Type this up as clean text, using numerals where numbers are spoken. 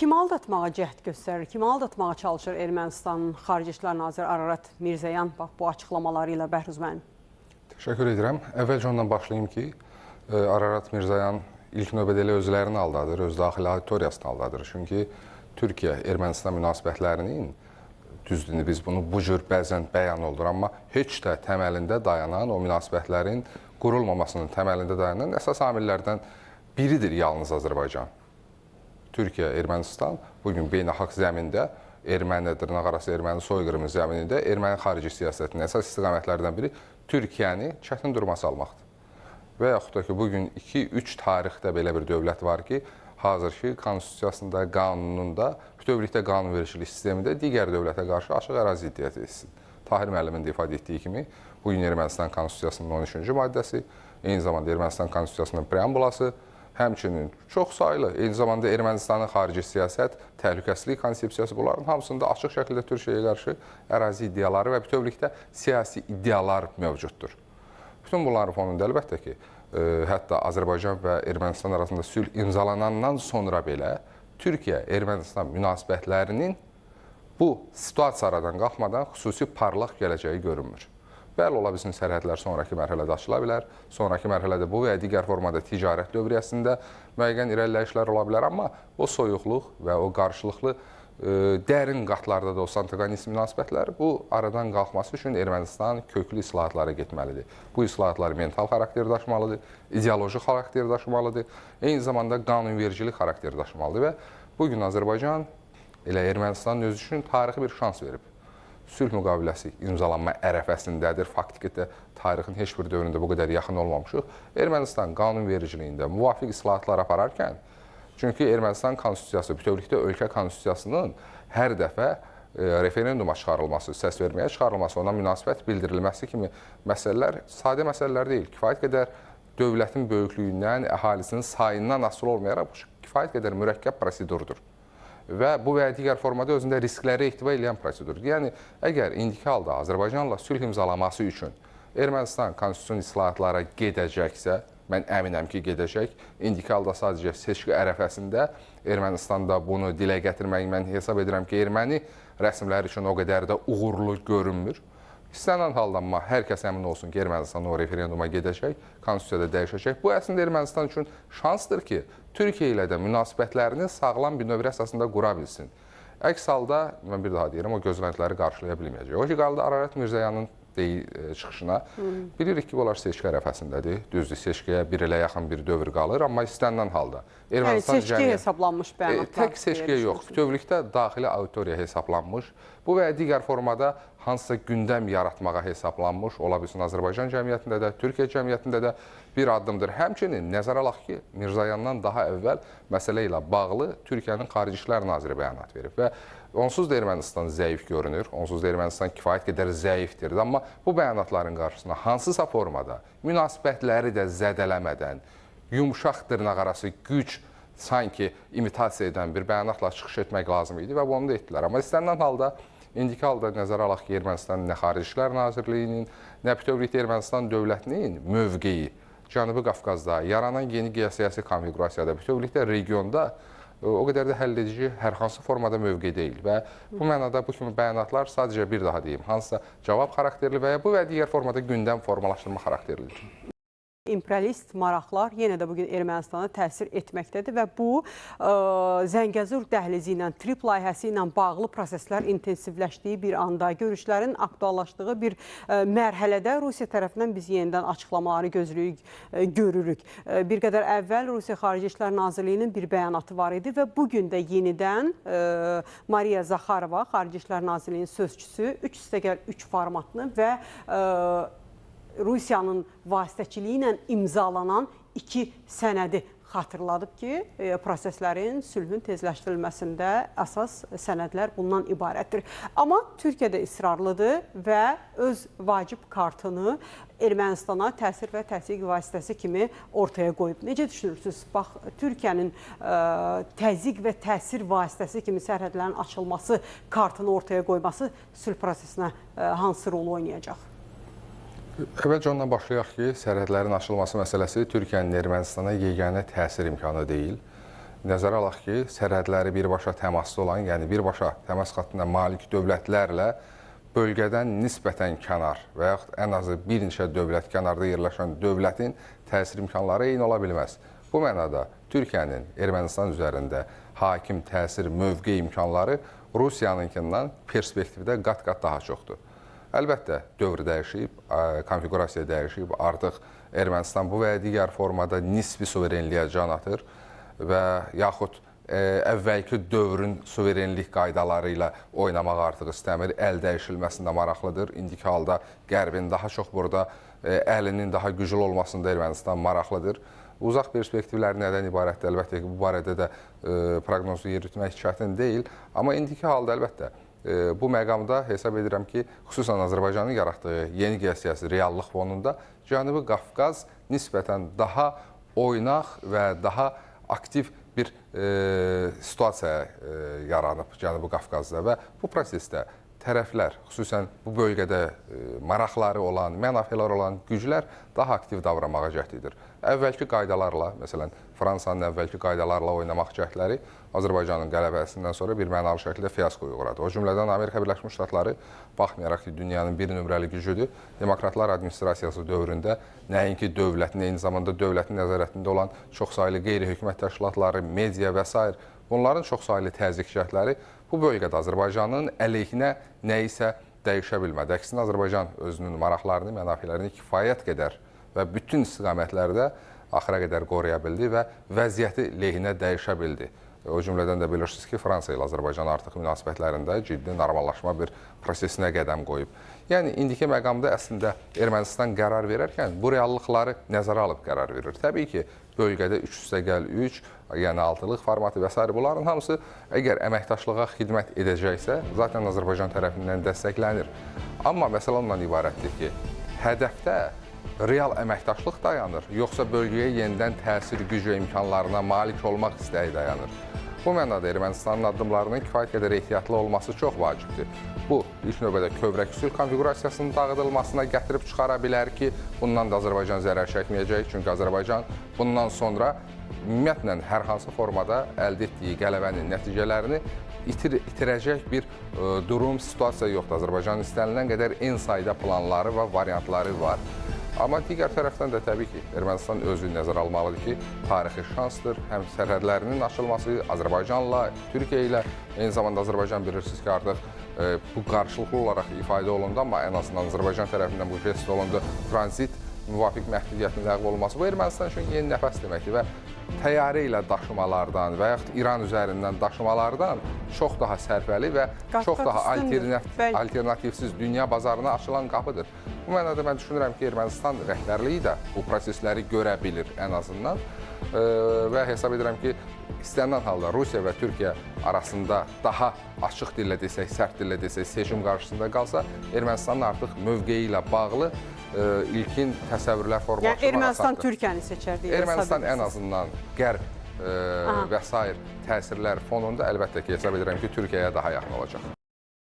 Kimi aldatmağa cəhd göstərir, kimi aldatmağa çalışır Ermənistanın Xarici İşlər Naziri Ararat Mirzoyan bax bu açıqlamaları ilə Bəhruz müəllim? Təşəkkür edirəm. Əvvəlcə ondan başlayayım ki, Ararat Mirzoyan ilk növbədə elə özlərini aldadır, öz daxili auditoriyasını aldadır. Çünki Türkiyə-Ermənistan münasibətlərinin, düzdür, biz bunu bu cür bəzən bəyan oldur, amma heç də təməlində dayanan, o münasibətlərin qurulmamasının təməlində dayanan əsas amillərdən biridir yalnız Azərbaycan. Türkiyə, Ermənistan bugün beynəlxalq zəmində, erməni, dırnaqarası erməni soyqırımı zəminində erməni xarici siyasətinin əsas istiqamətlərdən biri Türkiyəni çətin duruma salmaqdır. Və yaxud da ki, bugün 2-3 tarixdə belə bir dövlət var ki, hazırki konstitusiyasında, qanununda, bütövlükdə qanunvericilik sistemində digər dövlətə qarşı açıq ərazi iddiası etsin. Tahir müəllimin də ifadə etdiyi kimi, bugün Ermənistan konstitusiyasının 13-cü maddəsi, eyni zamanda Ermənistan konstitusiyasının preambulası, həmçinin çox saylı, eyni zamanda Ermənistanın xarici siyasət, təhlükəsizlik konsepsiyası, bunların hamısında açıq şəkildə Türkiyəyə qarşı ərazi iddiaları və bütövlükdə siyasi iddialar mövcuddur. Bütün bunların fonunda əlbəttə ki, hətta Azərbaycan və Ermənistan arasında sülh imzalanandan sonra belə Türkiyə-Ermənistan münasibətlərinin bu situasiya aradan qalxmadan xüsusi parlaq gələcəyi görünmür. Bəli, ola bilsin sərhədlər sonraki mərhələdə açıla bilər, sonraki mərhələdə bu və ya digər formada ticarət dövriyyəsində müəyyən irəliləyişlər ola bilər, amma o soyuqluq və o qarşılıqlı dərin qatlarda da olsa antagonist münasibətlər bu aradan qalxması üçün Ermənistan köklü islahatlara getməlidir. Bu islahatlar mental xarakter daşımalıdır, ideoloji xarakter daşımalıdır, eyni zamanda qanunvericilik xarakter daşımalıdır və bugün Azərbaycan elə Ermənistanın özü üçün tarixi bir şans verib. Sülh müqaviləsi imzalanma ərəfəsindədir. Faktiki də tarixin heç bir dövründə bu qədər yaxın olmamışıq. Ermənistan qanunvericiliyində müvafiq islahatlar apararkən, çünki Ermənistan konstitusiyası, bütövlükdə ölkə konstitusiyasının hər dəfə referenduma çıxarılması, səs verməyə çıxarılması, ona münasibət bildirilməsi kimi məsələlər sadə məsələlər deyil. Kifayət qədər dövlətin böyüklüyündən, əhalisinin sayından asılı olmayaraq kifayət qədər mürəkkəb prosedurdur. Və bu və ya digər formada özündə riskləri ehtiva eləyən prosedurdur. Yəni, əgər indiki halda Azərbaycanla sülh imzalaması üçün Ermənistan konstitusion islahatlara gedəcəksə, mən əminəm ki, gedəcək. İndiki halda sadəcə seçki ərəfəsində Ermənistanda bunu dilə gətirmək, mən hesab edirəm ki, erməni rəsmləri üçün o qədər də uğurlu görünmür. İstənilən halda amma hər kəs əmin olsun ki, Ermənistan o referenduma gedəcək, konstitusiyada dəyişəcək. Bu əslində Ermənistan üçün şansdır ki, Türkiyə ilə də münasibətlərini sağlam bir növrə əsasında qura bilsin. Əks halda, mən bir daha deyirəm, o gözləntiləri qarşılaya bilməyəcək. O ki, qaldı Ararat Mirzoyanın çıxışına. Bilirik ki, bunlar seçki ərəfəsindədir. Düzdür, seçkiyə bir ilə yaxın bir dövr qalır, amma istənilən halda. Yəni, seçki hesablanmış bəyanatlar. Tək seçkiyə yox, bütövlükdə daxili auditoriya hesablanmış. Bu və ya digər formada hansısa gündəm yaratmağa hesablanmış, ola bilsin Azərbaycan cəmiyyətində də, Türkiyə cəmiyyətində də bir addımdır. Həmçinin nəzərə alaq ki, Mirzoyandan daha əvvəl məsələ ilə bağlı Türkiyənin Xarici İşlər Naziri bəyanat verib və onsuz da Ermənistan zəif görünür, onsuz da Ermənistan kifayət qədər zəifdir. Amma bu bəyanatların qarşısına hansısa formada münasibətləri də zədələmədən, yumşaq dırnaqarası güc sanki imitasiya edən bir bəyanatla çıxış etmək lazım idi və bunu da etdilər. Amma istənilən halda, indiki halda nəzərə alaq ki, Ermənistanın nə Xarici İşlər Nazirliyinin, nə bütövlükdə Ermənistan dövlətinin mövqeyi Cənubi Qafqazda yaranan yeni geosiyasi konfiqurasiyada, bütövlükdə regionda o qədər də həll edici hər hansı formada mövqe deyil və bu mənada bu kimi bəyanatlar sadəcə bir daha deyim, hansısa cavab xarakterli və ya bu və digər formada gündəm formalaşdırma xarakterlidir. İmperiyalist maraqlar yenə də bugün Ermənistana təsir etməkdədir və bu Zəngəzur dəhlizi ilə, TRIP layihəsi ilə bağlı proseslər intensivləşdiyi bir anda, görüşlərin aktuallaşdığı bir mərhələdə Rusiya tərəfindən biz yenidən açıqlamaları gözləyik, görürük. Bir qədər əvvəl Rusiya Xarici İşlər Nazirliyinin bir bəyanatı var idi və bugün də yenidən Mariya Zaxarova, Xarici İşlər Nazirliyinin sözçüsü, 3+3 formatını və Rusiyanın vasitəçiliyi ilə imzalanan 2 sənədi xatırladıb ki, proseslərin, sülhün tezləşdirilməsində əsas sənədlər bundan ibarətdir. Amma Türkiyə də israrlıdır və öz vacib kartını Ermənistana təsir və təzyiq vasitəsi kimi ortaya qoyub. Necə düşünürsünüz? Bax, Türkiyənin təzyiq və təsir vasitəsi kimi sərhədlərin açılması kartını ortaya qoyması sülh prosesinə hansı rolu oynayacaq? Əvvəlcə ondan başlayaq ki, sərhədlərin açılması məsələsi Türkiyənin Ermənistana yeganə təsir imkanı deyil. Nəzərə alaq ki, sərhədləri birbaşa təmaslı olan, yəni birbaşa təmas xəttində malik dövlətlərlə bölgədən nisbətən kənar və yaxud ən azı bir neçə dövlət kənarda yerləşən dövlətin təsir imkanları eyni ola bilməz. Bu mənada Türkiyənin Ermənistan üzərində hakim təsir mövqe imkanları Rusiyanınkindən perspektivdə qat-qat daha çoxdur. Əlbəttə, dövr dəyişib, konfiqurasiya dəyişib, artıq Ermənistan bu və ya digər formada nisbi suverenliyə can atır və yaxud əvvəlki dövrün suverenlik qaydaları ilə oynamaq artıq istəmir, əl dəyişilməsində maraqlıdır. İndiki halda Qərbin daha çox burada əlinin daha güclü olmasında Ermənistan maraqlıdır. Uzaq perspektivlər nədən ibarətdir? Əlbəttə ki, bu barədə də proqnozu yeritmək çətin deyil. Amma indiki halda əlbəttə bu məqamda hesab edirəm ki, xüsusən Azərbaycanın yaratdığı yeni geosiyasi reallıq fonunda Cənubi Qafqaz nisbətən daha oynaq və daha aktiv bir situasiya yaranıb Cənubi Qafqazda və bu prosesdə tərəflər, xüsusən bu bölgədə maraqları olan, mənafelər olan güclər daha aktiv davranmağa cəhd edir. Əvvəlki qaydalarla, məsələn, Fransanın əvvəlki qaydalarla oynamaq cəhdləri Azərbaycanın qələbəsindən sonra bir mənalı şəkildə fiaskoya uğradı. O cümlədən Amerika Birləşmiş Ştatları, baxmayaraq ki, dünyanın bir nömrəli gücüdür, Demokratlar administrasiyası dövründə nəinki dövlətin, eyni zamanda dövlətin nəzarətində olan çoxsaylı qeyri-hökumət təşkilatları, media və s. bunların çoxsaylı təzyiq cəhdləri bu bölgədə Azərbaycanın əleyhinə nə isə dəyişə bilmədi. Əksinə, Azərbaycan özünün maraqlarını, mənafelərini kifayət qədər və bütün istiqamətlərdə axıra qədər qoruya bildi və vəziyyəti lehinə dəyişə bildi. O cümlədən də bilirsiniz ki, Fransa ilə Azərbaycan artıq münasibətlərində ciddi normallaşma bir prosesinə qədəm qoyub. Yəni, indiki məqamda əslində Ermənistan qərar verərkən bu reallıqları nəzərə alıb qərar verir. Təbii ki, bölgədə 3+3, yəni altılıq formatı və s. bunların hamısı əgər əməkdaşlığa xidmət edəcəksə, zaten Azərbaycan tərəfindən dəstəklənir. Amma məsələ ondan ibarətdir ki, hədəfdə real əməkdaşlıq dayanır, yoxsa bölgəyə yenidən təsir gücü imkanlarına malik olmaq istəyi dayanır. Bu mənada Ermənistanın addımlarının kifayət qədər ehtiyatlı olması çox vacibdir. Bu, ilk növbədə kövrək sülh konfiqurasiyasının dağıdılmasına gətirib çıxara bilər ki, bundan da Azərbaycan zərər çəkməyəcək. Çünki Azərbaycan bundan sonra ümumiyyətlə hər hansı formada əldə etdiyi qələbənin nəticələrini itirəcək bir durum, situasiya yoxdur. Azərbaycanın istənilən qədər en sayda planları və variantları var. Amma digər tərəfdən də təbii ki, Ermənistan özü nəzərə almalıdır ki, tarixi şansdır. Həm sərhədlərinin açılması Azərbaycanla, Türkiyə ilə, eyni zamanda Azərbaycan bilirsiniz ki, artıq bu qarşılıqlı olaraq ifadə olundu, amma ən azından Azərbaycan tərəfindən bu gest olundu. Tranzit müvafiq məhdudiyyətin ləğv olunması bu Ermənistan üçün yeni nəfəs deməkdir və təyyarə ilə daşımalardan və yaxud İran üzərindən daşımalardan çox daha sərfəli və çox daha alternativsiz dünya bazarına açılan qapıdır. Bu mənada mən düşünürəm ki, Ermənistan rəhbərliyi də bu prosesləri görə bilir ən azından və hesab edirəm ki, istənilən halda Rusiya və Türkiyə arasında daha açıq dillə desək, sərt dillə desək, seçim qarşısında qalsa, Ermənistanın artıq mövqeyi ilə bağlı ilkin təsəvvürlər formalaşmaq asandır. Yəni Ermənistan Türkiyəni seçər deyə hesab edirsiniz. Ermənistan ən azından Qərb və sair təsirlər fonunda əlbəttə ki, hesab edirəm ki, Türkiyəyə daha yaxın olacaq.